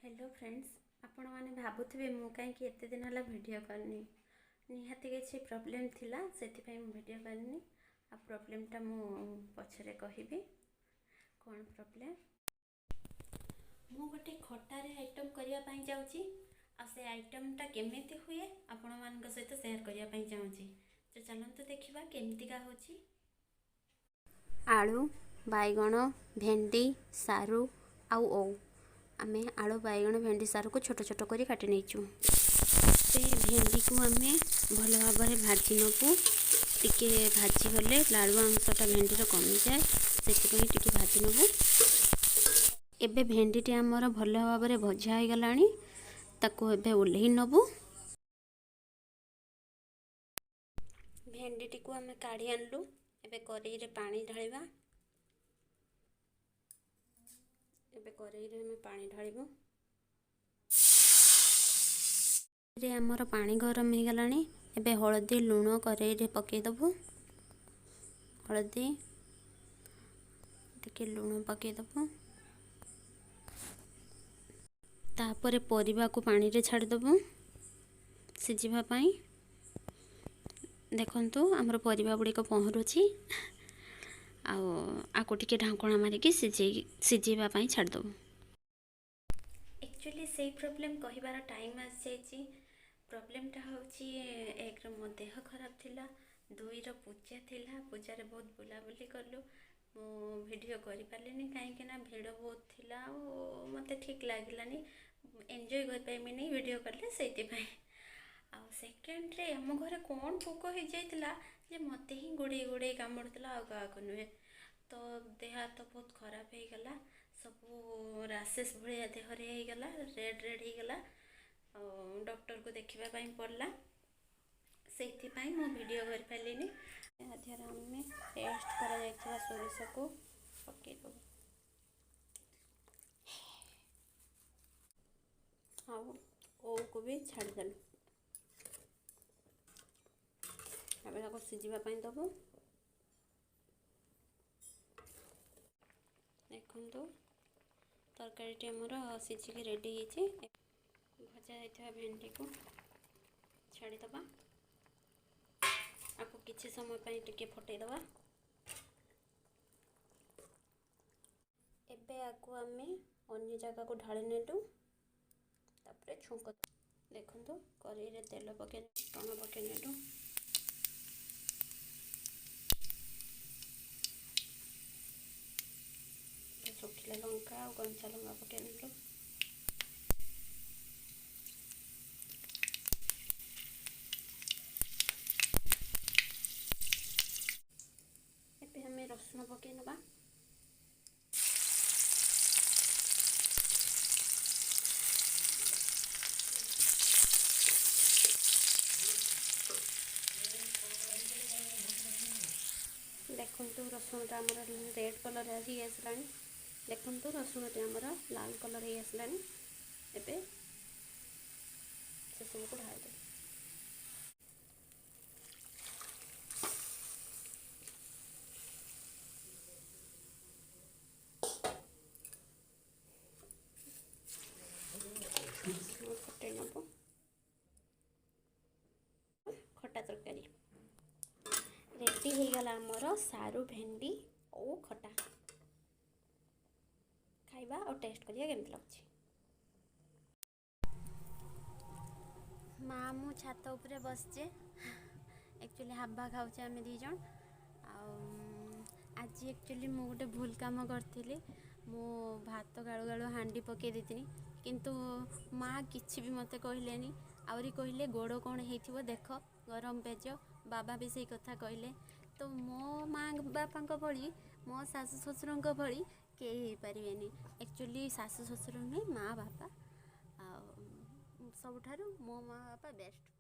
Hello friends, ଆପଣମାନେ ଭାବୁଥିବେ ମୁଁ କାହିଁକି ଏତେ ଦିନ ହେଲା ଭିଡ଼ିଓ କରିନି। ନିହାତି କିଛି ପ୍ରୋବ୍ଲେମ୍ ଥିଲା, ସେଥିପାଇଁ ମୁଁ ଭିଡ଼ିଓ କରିନି। ଆଉ ପ୍ରୋବ୍ଲେମ୍ଟା ମୁଁ ପଛରେ କହିବି କ'ଣ ପ୍ରୋବ୍ଲେମ୍। ମୁଁ ଗୋଟେ ଖଟାରେ ଆଇଟମ୍ କରିବା ପାଇଁ ଯାଉଛି, ଆଉ ସେ ଆଇଟମ୍ଟା କେମିତି ହୁଏ ଆପଣମାନଙ୍କ ସହିତ ସେୟାର କରିବା ପାଇଁ ଚାହୁଁଛି। ତ ଚାଲନ୍ତୁ ଦେଖିବା କେମିତିକା ହେଉଛି। ଆଳୁ, ବାଇଗଣ, ଭେଣ୍ଡି, ସାରୁ ଆଉ ଓଉ। ଆମେ ଆଳୁ, ବାଇଗଣ, ଭେଣ୍ଡି, ସାରୁକୁ ଛୋଟ ଛୋଟ କରି କାଟି ନେଇଛୁ। ସେ ଭେଣ୍ଡିକୁ ଆମେ ଭଲ ଭାବରେ ଭାଜି ନେବୁ। ଟିକେ ଭାଜିଗଲେ ଲାଳୁଆ ଅଂଶଟା ଭେଣ୍ଡିର କମିଯାଏ, ସେଥିପାଇଁ ଟିକେ ଭାଜି ନେବୁ। ଏବେ ଭେଣ୍ଡିଟି ଆମର ଭଲ ଭାବରେ ଭଜା ହେଇଗଲାଣି, ତାକୁ ଏବେ ଓହ୍ଲେଇ ନେବୁ। ଭେଣ୍ଡିଟିକୁ ଆମେ କାଢ଼ି ଆଣିଲୁ। ଏବେ କରେଇରେ ପାଣି ଢାଳିବା। ଏବେ କରେଇରେ ଆମେ ପାଣି ଢାଳିବୁ। ଆମର ପାଣି ଗରମ ହେଇଗଲାଣି। ଏବେ ହଳଦୀ, ଲୁଣ କରେଇରେ ପକାଇଦେବୁ। ହଳଦୀ ଟିକେ, ଲୁଣ ପକାଇଦେବୁ। ତାପରେ ପରିବାକୁ ପାଣିରେ ଛାଡ଼ିଦେବୁ ସିଝିବା ପାଇଁ। ଦେଖନ୍ତୁ, ଆମର ପରିବା ଗୁଡ଼ିକ ପହଁରୁଛି। ଆଉ ଆକୁ ଟିକେ ଢାଙ୍କୁଣା ମାରିକି ସିଝେଇବା ପାଇଁ ଛାଡ଼ିଦେବୁ। ଆକ୍ଚୁଆଲି ସେଇ ପ୍ରୋବ୍ଲେମ୍ କହିବାର ଟାଇମ୍ ଆସିଯାଇଛି। ପ୍ରୋବ୍ଲେମ୍ଟା ହେଉଛି, ଏକର ମୋ ଦେହ ଖରାପ ଥିଲା, ଦୁଇର ପୂଜା ଥିଲା। ପୂଜାରେ ବହୁତ ବୁଲାବୁଲି କଲୁ। ମୁଁ ଭିଡ଼ିଓ କରିପାରିଲିନି, କାହିଁକିନା ଭିଡ଼ ବହୁତ ଥିଲା ଆଉ ମୋତେ ଠିକ୍ ଲାଗିଲାନି, ଏନ୍ଜୟ କରିପାରିବିନି ଭିଡ଼ିଓ କଲେ, ସେଇଥିପାଇଁ। ଆଉ ସେକେଣ୍ଡରେ ଆମ ଘରେ କ'ଣ ପୋକ ହେଇଯାଇଥିଲା ଯେ ମୋତେ ହିଁ ଗୋଡ଼େଇ ଗୋଡ଼େଇ କାମୁଡ଼ୁଥିଲା, ଆଉ କାହାକୁ ନୁହେଁ। ତ ଦେହ ହାତ ବହୁତ ଖରାପ ହେଇଗଲା, ସବୁ ରାସେସ୍ ଭଳିଆ ଦେହରେ ହେଇଗଲା, ରେଡ଼୍ ରେଡ଼୍ ହେଇଗଲା, ଆଉ ଡକ୍ଟରକୁ ଦେଖିବା ପାଇଁ ପଡ଼ିଲା। ସେଇଥିପାଇଁ ମୁଁ ଭିଡ଼ିଓ କରିପାରିଲିନି। ଏହା ଦେହରେ ଆମେ ପେଷ୍ଟ କରାଯାଇଥିବା ସୋରିଷକୁ ପକାଇଦେବୁ ଆଉ ଓଉକୁ ବି ଛାଡ଼ିଦେଲୁ। ଏବେ ତାକୁ ସିଝିବା ପାଇଁ ଦେବୁ। ଦେଖନ୍ତୁ, ତରକାରୀଟି ଆମର ସିଝିକି ରେଡ଼ି ହେଇଛି। ଭଜା ହେଇଥିବା ଭେଣ୍ଡିକୁ ଛାଡ଼ିଦେବା। ଆକୁ କିଛି ସମୟ ପାଇଁ ଟିକେ ଫୁଟେଇଦେବା। ଏବେ ଆକୁ ଆମେ ଅନ୍ୟ ଜାଗାକୁ ଢାଳି ନେଲୁ। ତାପରେ ଛୁଙ୍କ। ଦେଖନ୍ତୁ, କରେଇରେ ତେଲ ପକାଇ ଫୁଟଣ ପକାଇ ନେଲୁ। ଶୁଖିଲା ଲଙ୍କା ଆଉ କଞ୍ଚା ଲଙ୍କା ପକାଇ ନେଲୁ। ଏବେ ଆମେ ରସୁଣ ପକାଇ ନେବା। ଦେଖନ୍ତୁ, ରସୁଣଟା ଆମର ରେଡ଼୍ କଲର୍ ହେଇ ଆସିଲାଣି। ଦେଖନ୍ତୁ, ରସୁଣଟି ଆମର ଲାଲ କଲର୍ ହେଇ ଆସିଲାଣି। ଏବେ ସେସବୁକୁ ଢାଳିଦେବୁ। ଫୁଟେଇ ନେବୁ। ଖଟା ତରକାରୀ ରେଡ଼ି ହେଇଗଲା ଆମର, ସାରୁ, ଭେଣ୍ଡି ଆଉ ଖଟା। ଖାଇବା ଆଉ ଟେଷ୍ଟ କରିବା କେମିତି ଲାଗୁଛି। ମା ମୁଁ ଛାତ ଉପରେ ବସିଛେ। ଆକ୍ଚୁଆଲି ହାବା ଖାଉଛେ ଆମେ 2 ଜଣ। ଆଉ ଆଜି ଆକ୍ଚୁଆଲି ମୁଁ ଗୋଟେ ଭୁଲ କାମ କରିଥିଲି। ମୁଁ ଭାତ ଗାଳୁ ଗାଳୁ ହାଣ୍ଡି ପକାଇ ଦେଇଥିଲି, କିନ୍ତୁ ମା କିଛି ବି ମୋତେ କହିଲେନି। ଆହୁରି କହିଲେ, ଗୋଡ଼ କ'ଣ ହେଇଥିବ ଦେଖ, ଗରମ ପେଜ। ବାବା ବି ସେଇ କଥା କହିଲେ। ତ ମୋ ମା ବାପାଙ୍କ ଭଳି, ମୋ ଶାଶୁ ଶ୍ୱଶୁରଙ୍କ ଭଳି କେହି ହେଇପାରିବେନି। ଆକ୍ଚୁଆଲି ଶାଶୁ ଶ୍ୱଶୁର ନୁହେଁ, ମା ବାପା, ଆଉ ସବୁଠାରୁ ମୋ ମା ବାପା ବେଷ୍ଟ।